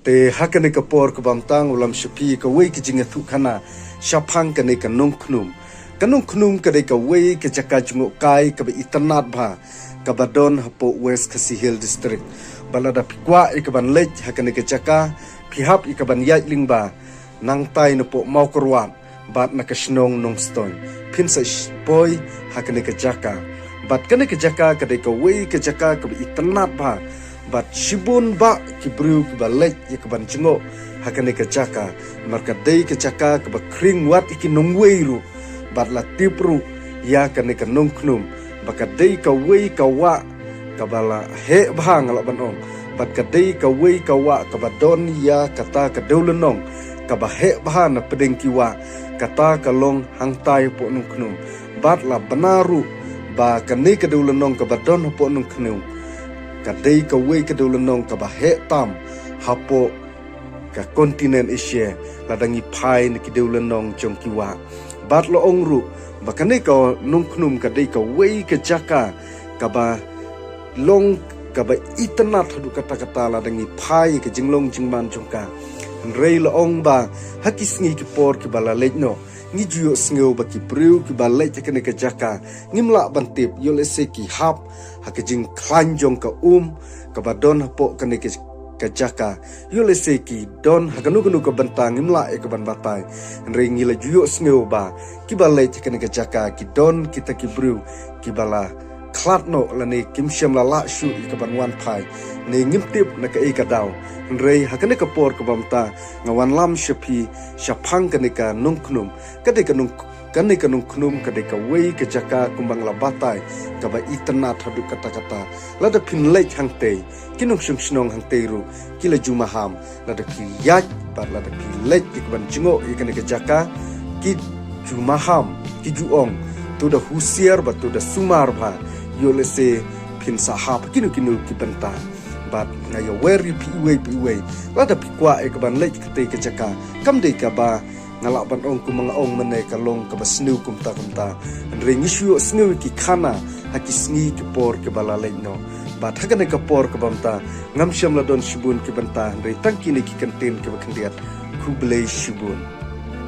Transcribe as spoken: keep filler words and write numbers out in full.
Te ha kane ka por kaba mynta nga lam sha phi kawei ka jingïathuhkhana shaphang kane ka Nongkhnum. Ka Nongkhnum ka dei kawei ka jaka jngohkai kaba itynnad bha kaba don hapoh West Khasi Hills District. Bad lada phi kwah ïa kaban leit ha kane ka jaka, phi hap ïa kaban ïaid lyngba nangtai napoh Mawkyrwat bad na ka shnong Nongstoiñ, phin sa poi ha kane ka jaka. Bad kane ka jaka ka dei kawei ka jaka kaba itynnad bha. Bad shibun bah ki briew kiba leit ïa kaban jngoh ha kane ka jaka. Namar ka dei ka jaka kaba khring wat ïa ki nongwei ruh. Bad la tip ruh ïa kane ka Nongkhnum ba ka dei kawei ka wah kaba la heh bha, nga lah ban ong. Bad ka dei kawei ka wah kaba don ïa kata ka dewlynnong kaba heh bha na pdeng ki wah, kata ka long hangtai hapoh Nongkhnum. Bad la bna ruh ba kane ka dewlynnong kaba don hapoh Nongkhnum ka dei kawei ka dewlynnong kaba heh tam hapoh ka continent Asia, lada ngi phai na ki dewlynnong jong ki wah. Bad la ong ruh ba kane ka Nongkhnum ka dei kawei ka jaka kaba long kaba itynnad haduh katta katta lada ngi phai ka jinglong jingman jong ka. Hynrei la ong ba ha ki sngi ki por kiba la leit noh, ngi ju ïohsngew ba ki briew kiba leit ha kane ka jaka ngim lah ban tip, ïoh lehse ki hap ha ka jingkhlaiñ jong ka um kaba don hapoh kane ka, ka jaka. Ïoh lehse ki don ha kano kano ka bynta ngim lah ïa kaban batai. Hynrei ngi la ju ïohsngew ba kiba leit ha kane ka jaka ki don kita ki briew kiba la khlad noh lane kim shym la lah shuh ïa kaban wan phai. Ne ngim tip na kaei ka daw. Hynrei ha kane ka por kaba mynta nga wanlam sha phi shaphang kane ka Nongkhnum. Ka dei ka Nong, kane ka Nongkhnum ka dei kawei ka jaka kumba nga la batai kaba itynnad haduh katta katta. Lada phin leit hangtei, ki nongshong shnong hangtei ruh ki la ju maham. Lada phi ïaid bad lada phi leit ïa kaban jngoh ïa kane ka jaka, ki ju maham, ki ju ong, to da husiar bad to da sumar bha, ïoh lehse phin sa hap ha kino kino ki bynta. Bad nga ïawer ïa phi iwei pa iwei, lada phi kwah ïa kaban leit katei ka jaka, kam dei kaba nga lah ban ong kumba nga ong mynne ka long kaba sniew kumta kumta. Hynrei ngi shu ïohsngew ïa ki khana ha ki sngi ki por kiba la leit noh. Bad ha kane ka por kaba mynta ngam shym la don shibun ki bynta, hynrei tang kine ki kyntien kiba khyndiat. Khublei shibun.